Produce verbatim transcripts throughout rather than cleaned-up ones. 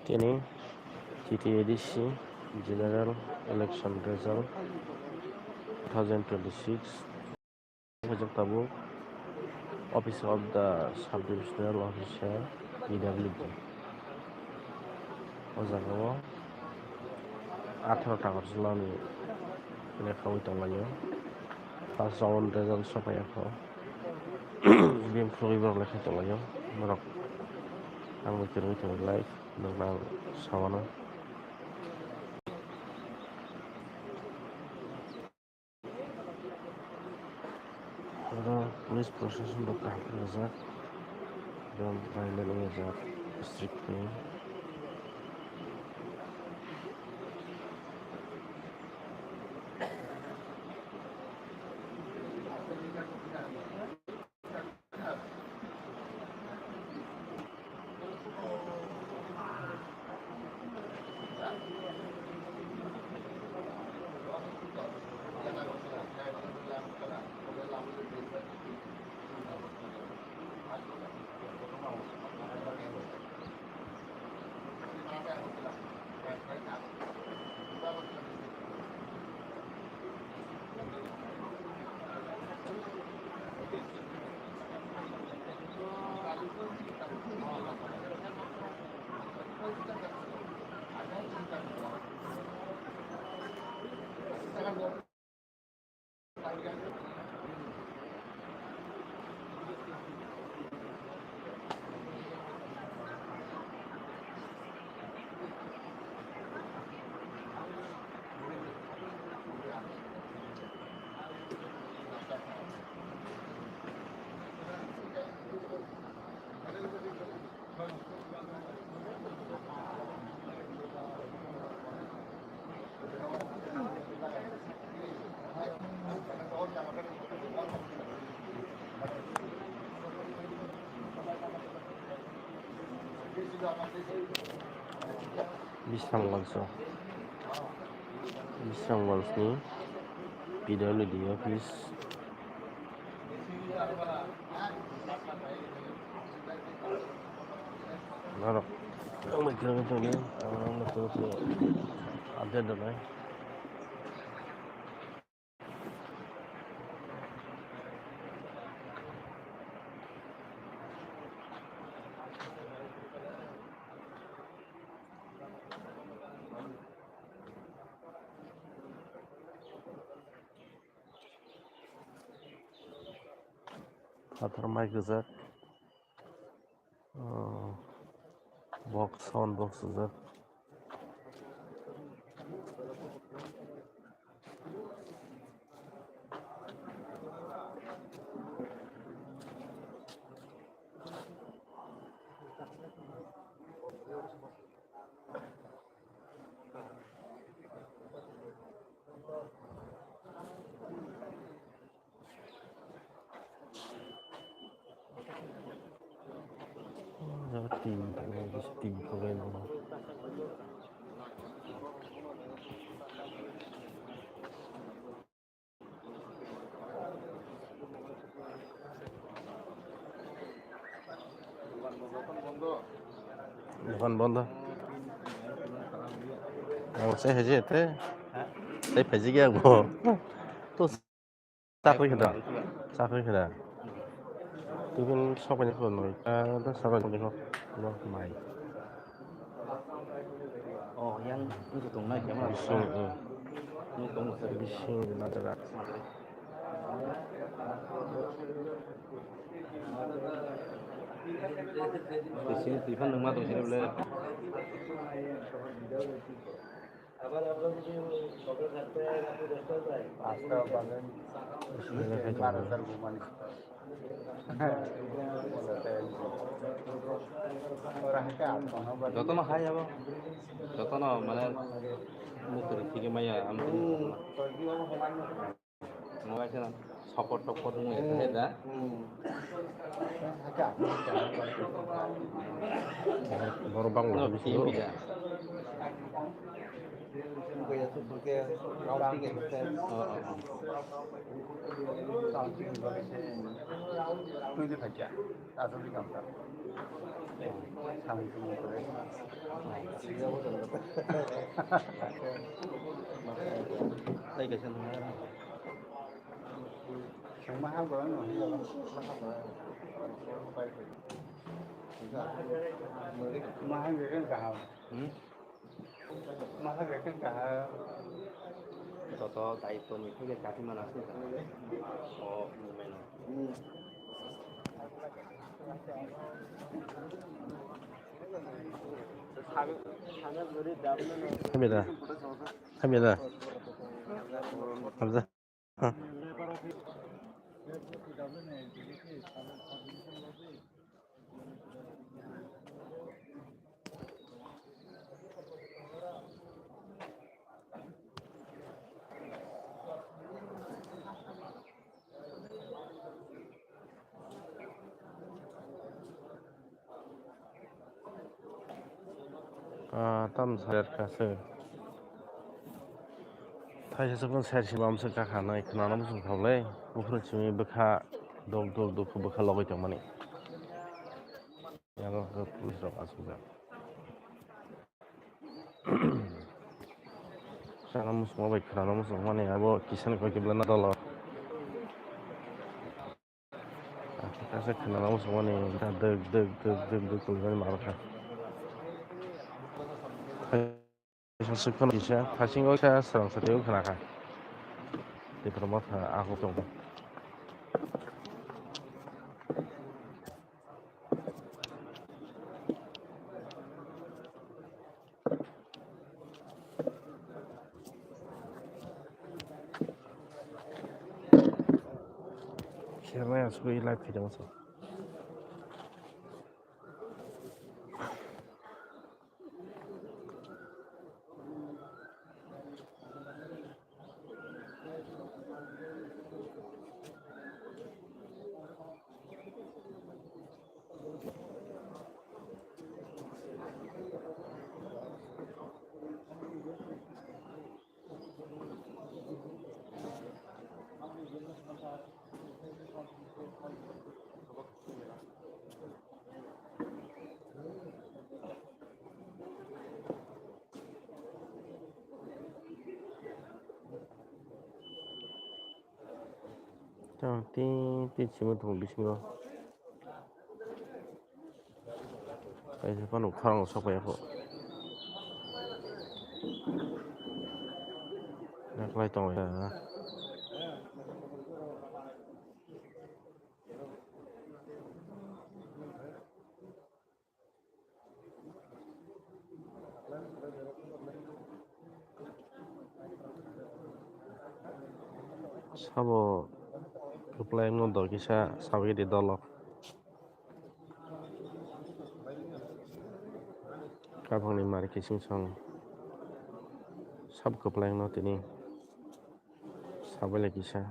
Tini T T A D C General Election Result two thousand twenty-six. Hojak tabuk Office of the Sub Divisional Officer, P W D. O jaga o atharo ta Agartala ni lekhaui tonglaio. First round result sophaiya kho. Bini phunugwi borok lekha tonglaio. Borok ang bai kwrwngwi tongo live, nokno ang sawano. Oro police protection bo kaham khe rijak, ekdom violent wngya jak, strict khe. Bisramganj o, Bisramganj ni P W D office. Norok ang bai kwrwngwi tongdi, ang norokno tongwi se update rwnai. Phatar mai kwchak. Oh, box, sound box rijak. Dokan bondo. Ang se haji ete. Tei phaji ge ang bo. To sakri kheda. Sakri kheda. Tibin sokai ni khon noi. Ah, da sabai ni khon. No mai. Oh, yang itu tong nai jama. Bising, hmm. Ini tong. Bising na jaga. Sini Stephen nungma tong sini bole. Jotono hai abo. Jotono mane mukri thige maya am. Mobile se na support topor wng ya da. Boro bangla. No, team ya. Hmm? Joto daitwni theke kati mana se o mumeno. Hamida. Hamida. Hamida. Ah, tam ser ka se. Thaisa sukun ser si bam se ka kha nai khna no bwswng thok le. Buphuru chimi bwkha dok dok dok bwkha logoi tong mani. Yang ko police rok asuk jak. Sana musung bai khna no musung mani abo kisan ko kibla na dolo. Kaisa khwnana muchungmani wngkha dwk dwk dwk dwk dwk tongmani ma rwkha. Kaisa swk phano kisa thasingo kisa swrang satwi khwnakha. Tipra motha ahok tongo. Khe maya sugwi live khaijak masa. Tang tin tin simi tongo bisingo. Kaisa phano khorang sok pai kho. Naklai tongo ya. Sabo kwplai wngno dol kisa sabagidi dolo. Kaphangni mari kising song sabo kwplai wngno tini. Sabai lai kisa.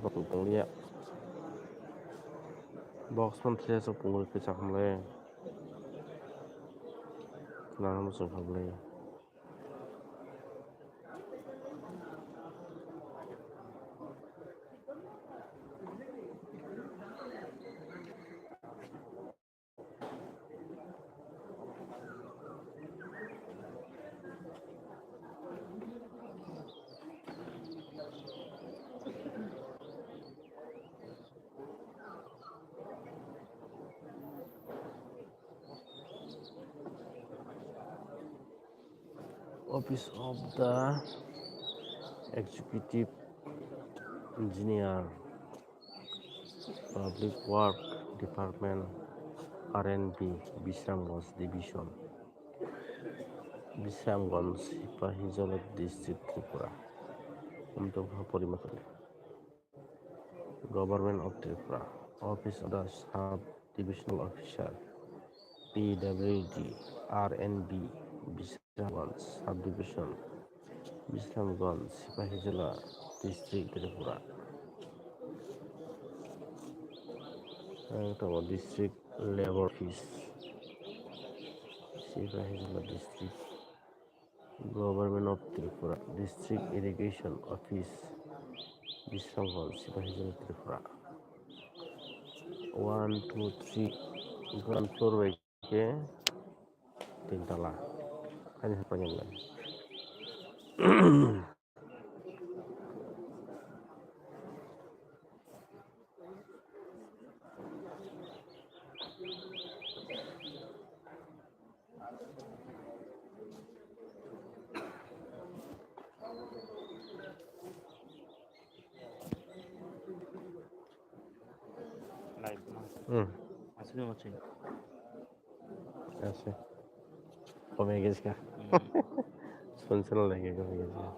Box tonglia. Box man thia sok pungwi kisa hamle. Khna muchung hamle. Office of the Executive Engineer, Public Work Department, R N B, Bisramganj Division, Bisramganj, Sipahijala District, Tripura. Umtokha porimathali. Government of Tripura, Office of the Sub Divisional Officer, P W D, R N B, Bisramganj Subdivision, Bisramganj, Sipahijala District, Tripura. Ang tongo District Labour Office, Sipahijala District. Government of Tripura, District Irrigation Office, Bisramganj, Sipahijala, Tripura. One, two, three, ground floor bai khe tin tala. Ani hapani lai. Live, no? Hmm. Asli macam. Asli. Komai guys ka. Hmm. Sponsor lagi komai guys ka.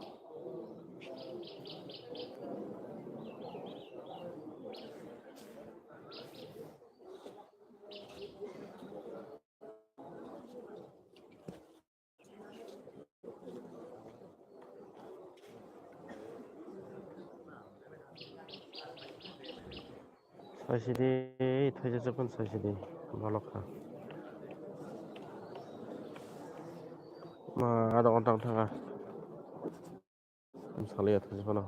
Saisidi, thaisa chaphan saisidi, balok kha. Ma, adha ghonta wng thangkha. Salai ya thaisa phano.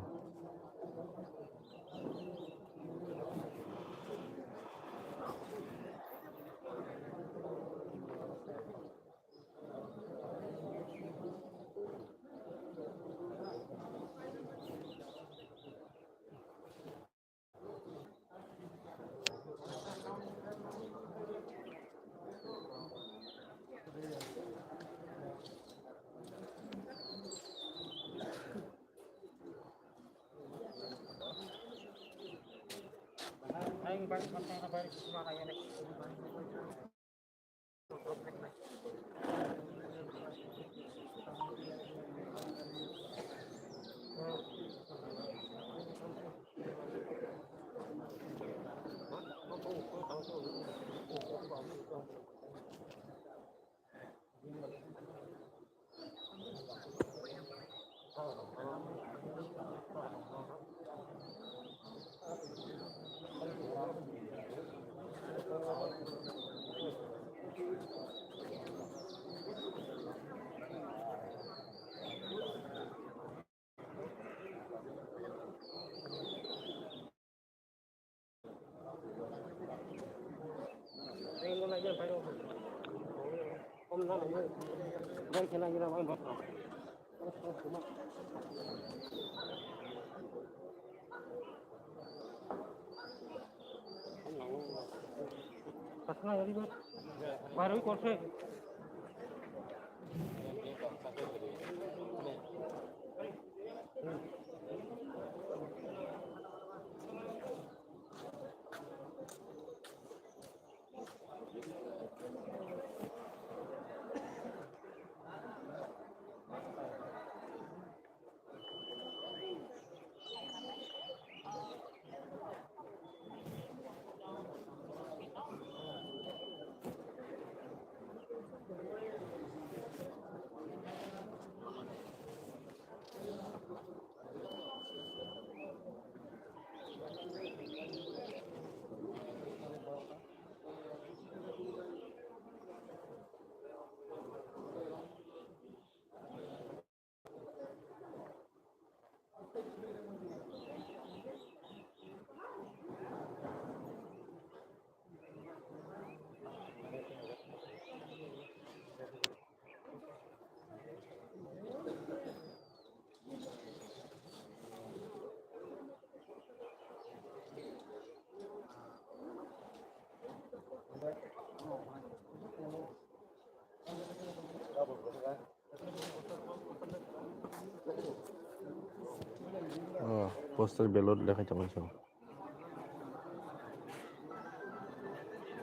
Poster ballot lekha tongwi song.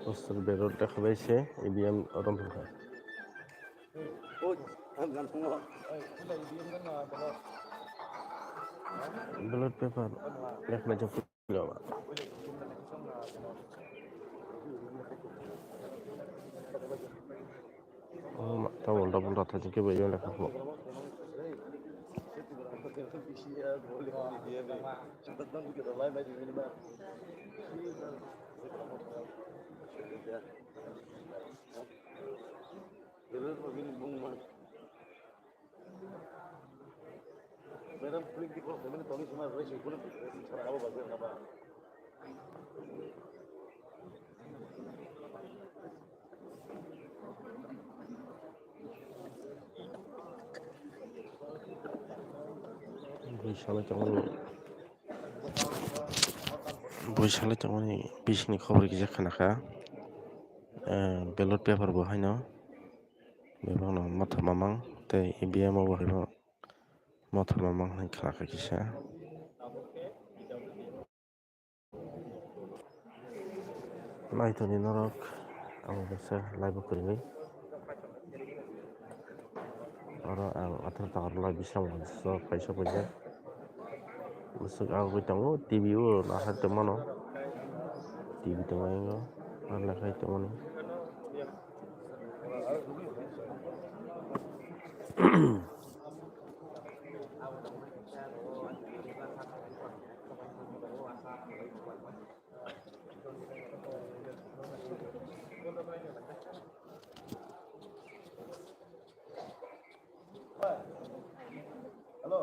Poster ballot lekha bai se E V M rom kha. Ballot paper lekha bai se. Oh, ma, ta ulta pulta thajak khe bai lekha kho. Madam, please, di ko, kami ni toni sima, relation, kuni relation, sara abo bajar na ba. Bui salai tongmani, bui salai tongmani bisingni khobor kisa khna kha. Eh, ballot paper bo haino. Bebakno motha mamang tei E V M o bo haino motha mamang hinwi khlakha kisa. Naithokni norok ang kaisa live o kwrwi. Oro ang athar takar lai bising kaisa paijak. Bwswk agwi tongo, T V o nahar tongmano. T V tongo, ang o nahar lai tongmani. Hello.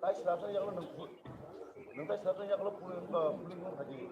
Tai srapsa yaklo nung, nung tai srapsa yaklo puling, puling nung haji.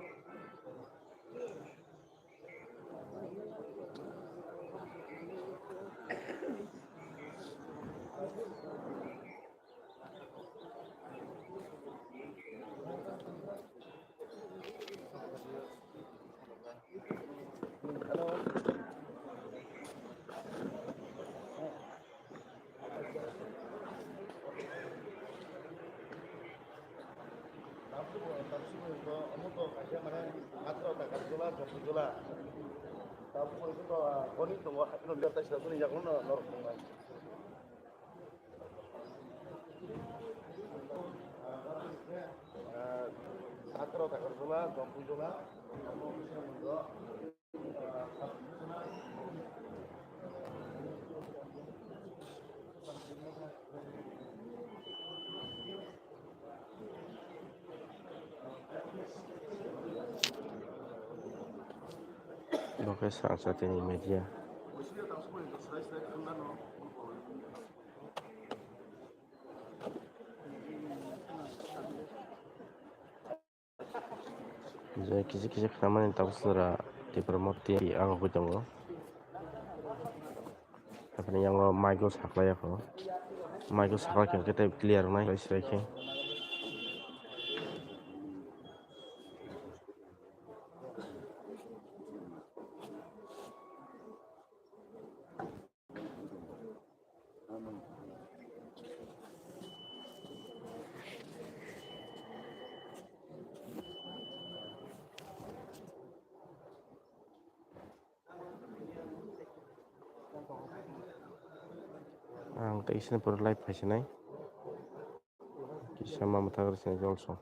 Bo khe Sangsa tini media. Je kisa kisa khnamani tabuk sora Tipra Motha ang hoi tongo. Haphani yango mic o saklai ya kho. Mic o saklai khe tei clear wngnai, bai srai khe. Ang tei isini pura live phaisinai. Kisa ma mwthagri sinai jolso.